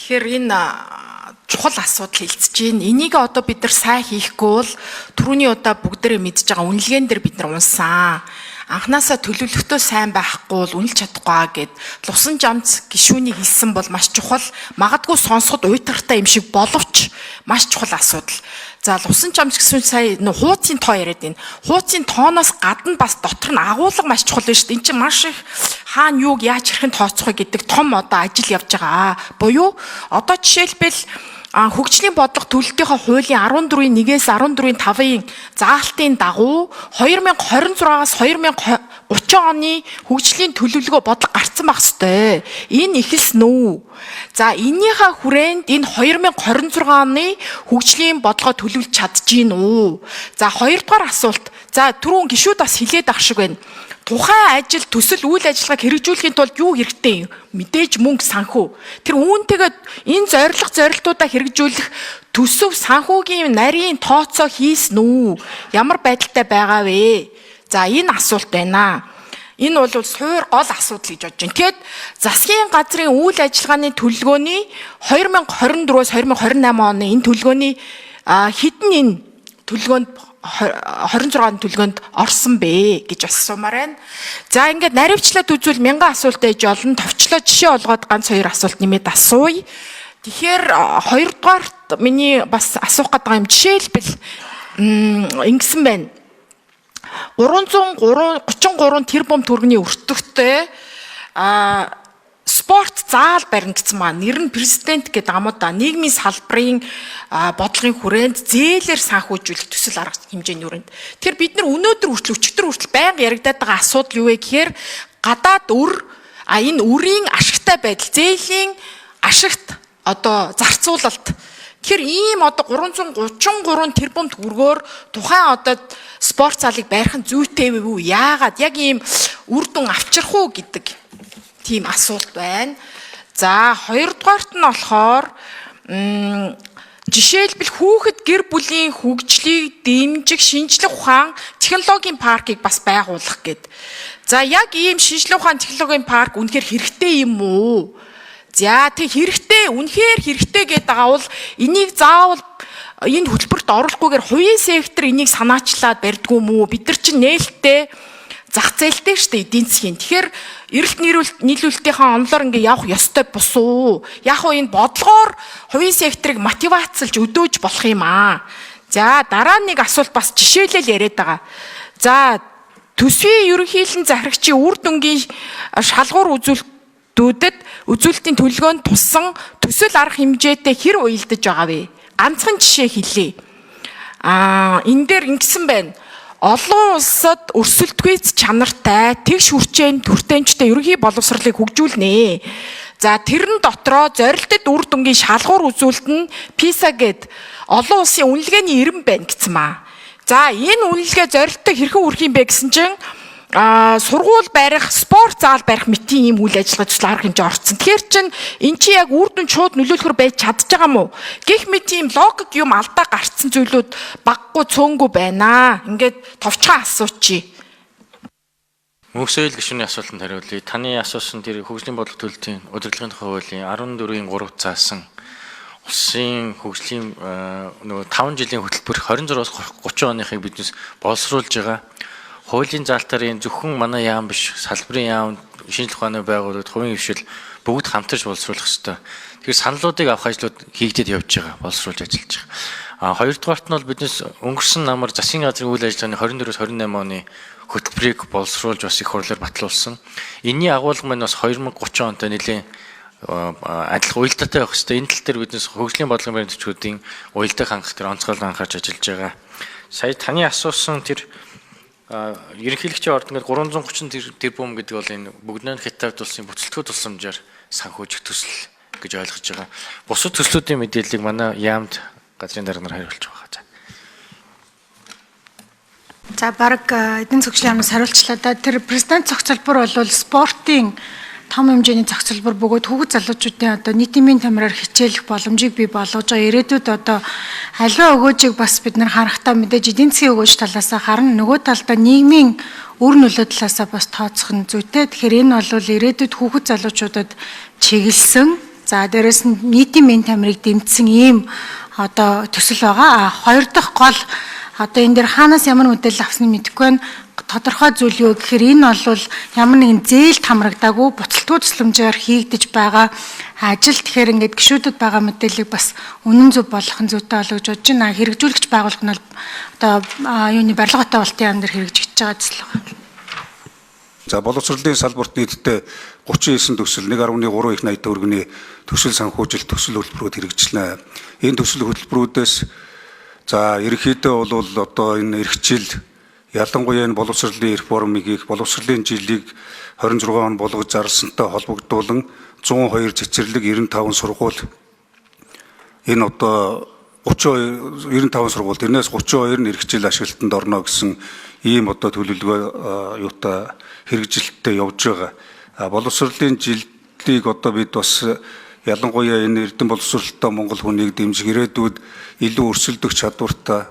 Тэгэхээр энэ чухал асуудал хэлцэж байна. Энийг одоо бид нар сайн хийхгүй бол түрүүний удаа бүгдээрээ мэдж байгаа үнэлгээн дээр бид нар унсан. Анханасаа төлөвлөлтөө сайн байхгүй бол үнэлж чадахгүй гэд Лувсан жамц гишүүний хэлсэн бол маш чухал. Магадгүй сонсоход уйтгартай юм шиг боловч маш чухал асуудал. За, Лувсан жамц гэсэн сая нөө хууцын тоо яриад байна. Хууцын тооноос гадна бас дотор нь агуулга маш чухал байна шүү дээ. Энд чинь маш их хаана юуг яаж хэрхэн тооцох вэ гэдэг том одоо ажил явж байгаа. Буюу одоо жишээлбэл хөгжлийн бодлого төлөлтийнхөө хуулийн 14-ийн 1-ээс 14-ийн 5-ын заалтын дагуу 2026-аас 2030 оны хөгжлийн төлөвлөгөө бодлого гарцсан байх ёстой. Энэ эхэлсэн үү? За, эннийхээ хүрээнд энэ 2026 оны хөгжлийн бодлогоо төлөвлөж чадж гин үү? За, хоёрдугаар асуулт. За, түрүүн гишүүд бас хэлээд ах шиг байна. Тухайн ажил, төсөл, үйл ажиллагааг хэрэгжүүлэхийн тулд юу хэрэгтэй юм? Мэдээж мөнгө, санхүү. Тэр үүнтэйгээ энэ зорилго зорилтуудаа хэрэгжүүлэх төсөв, санхүүгийн нарийн тооцоо хийсэн үү? Ямар байдалтай байгаа вэ? За, энэ асуулт байна. Энэ бол суур гол асуудал гэж бодож байна. Тэгэхэд засгийн газрын үйл ажиллагааны төлөвлөгөөний 2024-өөс 2028 оны энэ төлөвлөгөөний хэдэн энэ төлөвлөгөөнд 26 оны төлөвлөгөөнд орсон бэ гэж бас асуумаар байна. За, ингээд наривчлаад үзвэл мянган асуулт ээж олон, товчлоо жишээ олгоод ганц хоёр асуулт нэмээд асууя. Тэгэхээр хоёрдугаарт миний бас асуух гэдэг юм, жишээлбэл ингэсэн байна. 333 тэрбум төгрөгийн өртөгтэй спорт заал барина гэсэн маа. Нэр нь президент гэдэг амуудаа нийгмийн салбарын бодлогын хүрээнд зээлээр санхүүжүүлэх төсөл арга хэмжээний хүрээнд. Тэгэхээр бид нар өнөөдөр хүртэл, өчигдөр хүртэл байнга яригадаад байгаа асуудал юу вэ гэхээр гадаад өр, энэ өрийн ашигтай байдал, зээлийн ашигт одоо зарцуулалт. Тэгэхээр ийм одоо 333 тэрбум төгрөгөөр тухайн одоо спорт залыг барих нь зүйтэй вэ? Яагаад яг ийм үр дүн авчрах уу гэдэг тийм асуулт байна. За, хоёрдугаарт нь болохоор жишээлбэл хүүхэд гэр бүлийн хөгжлийг дэмжих шинжлэх ухаан технологийн паркийг бас байгуулах гэд. За, яг ийм шинжлэх ухаан технологийн парк үнэхээр хэрэгтэй юм уу? За, тэг хэрэгтэй, үнэхээр хэрэгтэй гэдэг байгаа бол энийг заавал энэ хөтөлбөрт оруулахгүйгээр хувийн сектор энийг санаачлаад барьдгүй юм уу? Бид нар чинь нээлттэй зах зээлтэй шүү дээ, эдийн засгийн. Тэгэхээр эрэлт нийлүүлэлтийнхаа онолоор ингээ явах ёстой бус уу? Яг уу энэ бодлогоор хувийн секторыг мотивацлж өдөөж болох юм аа. За, дараа нэг асуулт бас жишээлэл яриад байгаа. За, төсвийн ерөнхийлөн захирагчийн үр дүнгийн шалгуур үзүүлэлтүүдэд үзүүлэлтийн төлөвлөгөөнд туссан төсөл арга хэмжээтэй хэр уялдаж байгаа вэ? Ганцхан жишээ хэлье. Энэ дээр ингэсэн байна. Олон улсад өрсөлдөхүйц чанартай, тэгш хүрчээн хүртээмжтэй ерөнхий боловсролыг хөгжүүлнэ. За, тэрэн дотроо зорилтод үр дүнгийн шалгуур үзүүлэлт нь PISA гэд олон улсын үнэлгээний эрэм байна гэсэн маа. За, энэ үнэлгээ зорилттой хэрхэн хүрэх юм бэ гэсэн чинь сургууль барих, спорт заал барих мэтийн ийм үйл ажиллагаа төсөл арга хэмжээ орцсон. Тэгэхээр чин эн чи яг үр дүн шууд нөлөөлөхөр байж чадж байгаа мó? Гэх мэт ийм логик юм алдаа гарцсан зүйлүүд баггүй цөөнгүй байна. Ингээд товчхон асуучи. Мөнх соёл гишүүний асуултанд хариулъя. Таны асуусан тэр хөгжлийн бодлого төлөлтийн удирдлагын тухай хуулийн 14-ийн 3 заасан улсын хөгжлийн нөгөө 5 жилийн хөтөлбөр 26-аас 30 оныхыг биднес боловсруулж байгаа. Хуулийн заалтаар энэ зөвхөн манай яам биш, салбарын яам, шинжлэх ухааны байгууллагууд, хувийн хвшил бүгд хамтарч боловсруулах ёстой. Тэгэхээр саналуудыг авах ажлууд хийгдээд явж байгаа, боловсруулж ажиллаж байгаа. Хоёрдугаарт нь бол биднес өнгөрсөн намар засгийн газрын үйл ажиллагааны 24-өөс 28 оны хөтөлбөрийг боловсруулж бас их хурлаар батлуулсан. Энийний агуулга маань бас 2030 онтой нэлээд адилхан уялдаатай байх хэрэгтэй. Энэ тал дээр биднес хөгжлийн бодлогын баримт бичгүүдийн уялдааг хангах тэр онцгойлон анхаарч ажиллаж байгаа. Сая таны асуусан тэр ерөнхийлөгчийн ордон 330 тэрбум гэдэг бол энэ Бүгднээ Хятад улсын бүтэлтгүү тусламжаар санхүүжих төсөл гэж ойлгож байгаа. Бусад төслүүдийн мэдээллийг манай яамд газрын дарга нар хариулж байгаа. За, баг эдийн засгийн яамнаас хариулчлаа да. Тэр президент зохицолбор бол спортын том хэмжээний зохицолбор бөгөөд хүүхэд залуучуудын одоо нийтийн тамираар хичээлэх боломжийг бий болгож байгаа. Ирээдүйд одоо аливаа өгөөжийг бас бид нар харахтаа мэдээж эдийн засгийн өгөөж талаасаа харна. Нөгөө талдаа нийгмийн үр нөлөө талаасаа бас тооцох нь зүйтэй. Тэгэхээр энэ бол ирээдүйд хүүхэд залуучуудад чиглэсэн За дээрэс нь нийтийн мэнд тамирыг дэмжсэн ийм одоо төсөл байгаа. А хоёр дахь гол одоо энэ дээр хаанаас ямар мэдээлэл авсныг мэдэхгүй байна. Тодорхой зүйл юу гэхээр энэ бол ямар нэгэн зээлд хамрагдаагүй буцалтгүй тусламжаар хийгдэж байгаа ажил. Тэгэхээр ингээд гишүүдэд байгаа мэдээллийг бас үнэн зөв болгох нь зүйтэй болоо гэж бодож байна. Хэрэгжүүлэгч байгууллага нь бол одоо юуны барилга хотын яам дээр хэрэгжиж байгаа төсөл байна. За боловсролын салбарт нийтдээ 39 төсөл 1.3 их 80 төгрөгийн төсөл санхүүжилт төсөл хөтөлбөрүүд хэрэгжлээ. Энэ төсөл хөтөлбөрүүдээс за ерөнхийдөө бол одоо энэ эх жил ялангуяа энэ боловсролын реформыг хийх боловсролын жилийг 26 он болгож зарласантай холбогдуулан 102 цэцэрлэг 95 сургууль энэ одоо 32 95 сургууль тэрнээс 32 нь эх жил ашиглалтанд орно гэсэн ийм одоо төлөвлөгөө юутай хэрэгжилттэй явж байгаа. Боловсролын жилийг одоо бид бас ялангуяа энэ эрдэм боловсролтой монгол хүнийг дэмжих ирээдүйд илүү өрсөлдөх чадвартай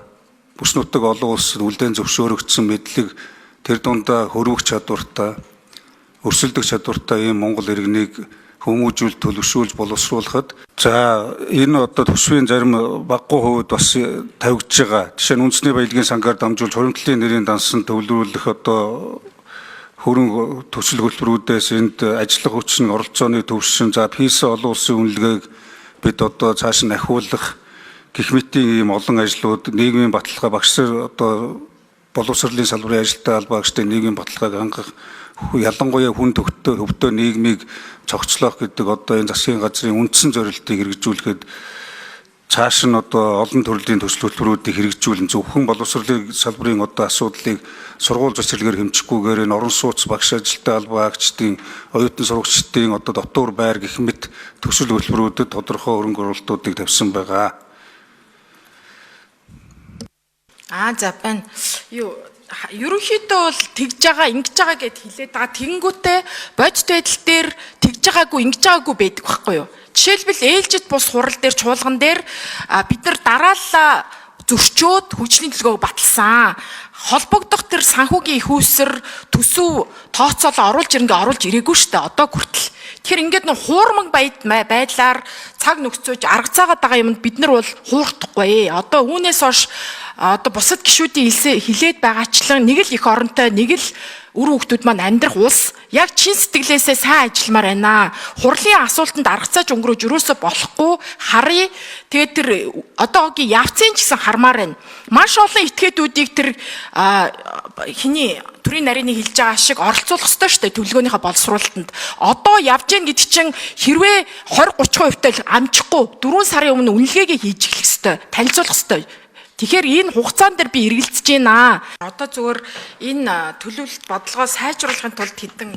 бүс нутаг олон улсад үлдээн зөвшөөрөгдсөн мэдлэг тэр дундаа хөрвөх чадвартай өрсөлдөх чадвартай ийм монгол иргэнийг хүмүүжүүл төлөвшүүлж боловсруулахад за энэ одоо төсвийн зарим баггүй хувьд бас тавигдж байгаа. Жишээ нь үндэсний баялагын сангаар дамжуулж хуримтлалын нэрийн дансан төвлөрүүлэх одоо хөрөнгө төсөл хөтөлбөрүүдээс энд ажиллах хүчин оролцооны төвшин за PISA олон улсын үнэлгээг бид одоо цааш нь ахиулах гэх мэтийн ийм олон ажлууд нийгмийн баталгаа багш нар одоо боловсролын салбарын ажилтай албаа агчдын нийгмийн баталгааг хангах ялангуяа хүн төгтөө хөвдөө нийгмийг цогцлоох гэдэг одоо энэ засгийн газрын үндсэн зорилтыг хэрэгжүүлэхэд цааш нь одоо олон төрлийн төсөл хөтөлбөрүүдийг хэрэгжүүлэн зөвхөн боловсролын салбарын одоо асуудлыг сургууль цэцэрлэгээр хэмжихгүйгээр энэ орон сууц багш ажилтай албаа агчдын оюутан сурагчдын одоо дотуур байр гэх мэт төсөл хөтөлбөрүүдэд тодорхой хөрөнгө оруулалтуудыг тавьсан байгаа. За байна. Юу ерөнхийдөө бол тэгж байгаа, ингэж байгаа гэд хэлээд байгаа. Тэгэнгүүтээ бодит байдал дээр тэгж байгаагүй, ингэж байгаагүй байдаг байхгүй юу? Жишээлбэл ээлжид бус хурал дээр чуулган дээр бид нар дараалал зөрчөөд хөгжлийн төлөвлөгөөг баталсан. Холбогдох тэр санхүүгийн их үүсэр төсөв тооцоолоо оруулж ирэнгээ оруулж ирээгүй шүү дээ одоо хүртэл. Тэгэхээр ингээд нөх хуурмаг байдлаар цаг нөхцөөж арга заагаад байгаа юмд бид нар бол хуурдахгүй. Одоо үүнээс хойш одоо бусад гишүүдийн хилээд байгаачлан нэг л их оронтой нэг л үр хүүхдүүд маань амьдрах улс яг чин сэтгэлээсээ сайн ажилламаар байна. Хурлын асуултанд арга зааж өнгөрөөж өрөөсө болохгүй харъя. Тэгээд тэр одоогийн явцын ч гэсэн хармаар байна. Маш олон этгээдүүдийг тэр хиний төрийн нарийн хэлж байгаа шиг оролцуулах ёстой шүү дээ төлөвлөгөөнийхөө боловсруулалтанд. Одоо явж гин гэдэг чинь хэрвээ 20 30% тай амжихгүй 4 сарын өмнө үнэлгээгээ хийж эхлэх ёстой, танилцуулах ёстой. Тэгэхээр энэ хугацаан дээр би эргэлзэж байна. Одоо зүгээр энэ төлөвлөлт бодлогоо сайжруулахын тулд хэдэн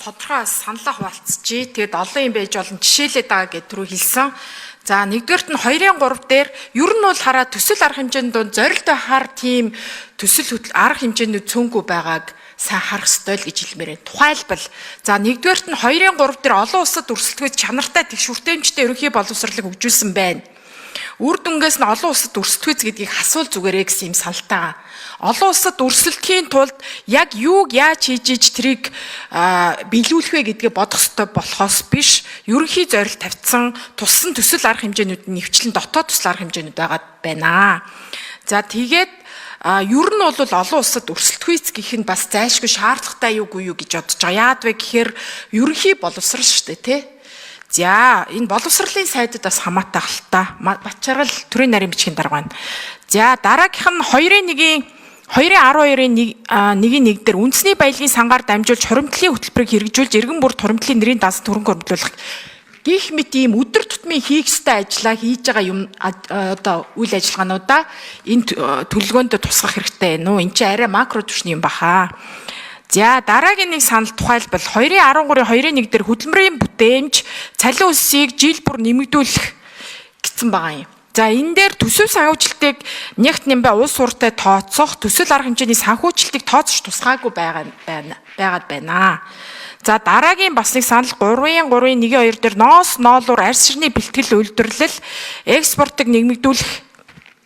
тодорхой саналаа хуваалцчихъя. Тэгээд олон юм байж олон жишээлээд байгаа гэдээ түрүү хэлсэн. За нэгдүгээрт нь 2-ын 3 дээр ер нь бол хараа төсөл арга хэмжээний дунд зорилт байхаар тийм төсөл хөтөл арга хэмжээний цөөнгүй байгааг сайн харах ёстой л гэж хэлмээр байна. Тухайлбал за нэгдүгээрт нь 2-ын 3 дээр олон улсад өрсөлдөхөд чанартай тэгш хүртээмжтэй ерөнхий боловсролыг хөгжүүлсэн байна. Үр дүнгээс нь олон улсад өрсөлдөхүйц гэдгийг асуул зүгээрээ гэсэн юм саналтайгаа. Олон улсад өрсөлдөхийн тулд яг юуг яаж хийж иж тэрийг биелүүлэх вэ гэдгээ бодох ёстой болохоос биш ерөнхий зорилт тавьсан туссан төсөл арга хэмжээнүүд нь нэвчлэн дотоод төсөл арга хэмжээнүүд байгаад байна. За тэгээд ер нь бол олон улсад өрсөлдөхүйц гэх нь бас зайлшгүй шаардлагатай юугүй юу гэж бодож байгаа. Яад вэ гэхээр ерөнхий боловсрал шүү дээ, тэ? За энэ боловсролын сайдад бас хамаатай хальта. Батчаргал төрийн нарийн бичгийн дарга байна. За дараагийнх нь 2-1-ийн 2-12-ын 1-ийн 1 дээр үндэсний баялагын сангаар дамжуулж хуримтлалын хөтөлбөрийг хэрэгжүүлж иргэн бүрт хуримтлалын нэрийн дансанд хөрөнгө хөрөнгөлүүлэх гих мэт ийм өдөр тутмын хийх ёстой ажлаа хийж байгаа юм одоо үйл ажиллагаануудаа энэ төлөвлөгөөнд тусгах хэрэгтэй байна уу? Энд чинь арай макро түвшний юм баха. За дараагийн нэг санал тухайлбал 2-13-ын 2-1 дээр хөдөлмөрийн бүтээмж цалин өсөлтийг жил бүр нэмэгдүүлэх гэсэн байгаа юм. За энэ дээр төсөв санхүүжилтийг нэгт нэмбэ улс суртай тооцох, төсөл арга хэмжээний санхүүжилтийг тооцож тусгаагүй байгаа байна. Байгаад байна. За дараагийн бас нэг санал 3-ын 3-ын 1-2 дээр ноос ноолуур арьс ширний бэлтгэл үйлдвэрлэл экспортыг нэмэгдүүлэх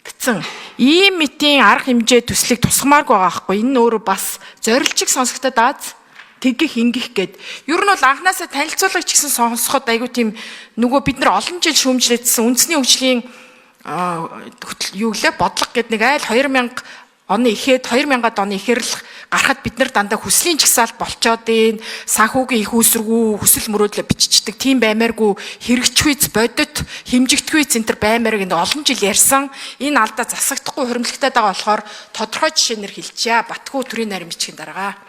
гэсэн ийм мэтийн арга хэмжээ төслийг тусгамааргүй байгаа байхгүй. Энэ нь өөрөө бас зорилжиг сонсогдоод ааз. Тэгэх ингэх гээд ер нь бол анханасаа танилцуулагч гэсэн сонсоход айгүй тийм нөгөө бид нар олон жил шүүмжлээдсэн үндэсний хөгжлийн юу гэлээ бодлого гэдэг нэг айл 2000 оны ихэд 2000-ад оны ихэрл гарахад бид нар дандаа хүслийн жагсаал болчоод ийн санхүүгийн их үүсвэргүй хүсэл мөрөөдлөө биччихдэг тийм баймааргүй хэрэгжихүйц бодит хэмжигдэхүйц энэ төр баймаар гэнэ олон жил ярьсан энэ алдаа засагдахгүй хуримтлагтай байгаа болохоор тодорхой жишээнээр хэлчихье. Батгүй төрийн нарийн бичгийн дарга.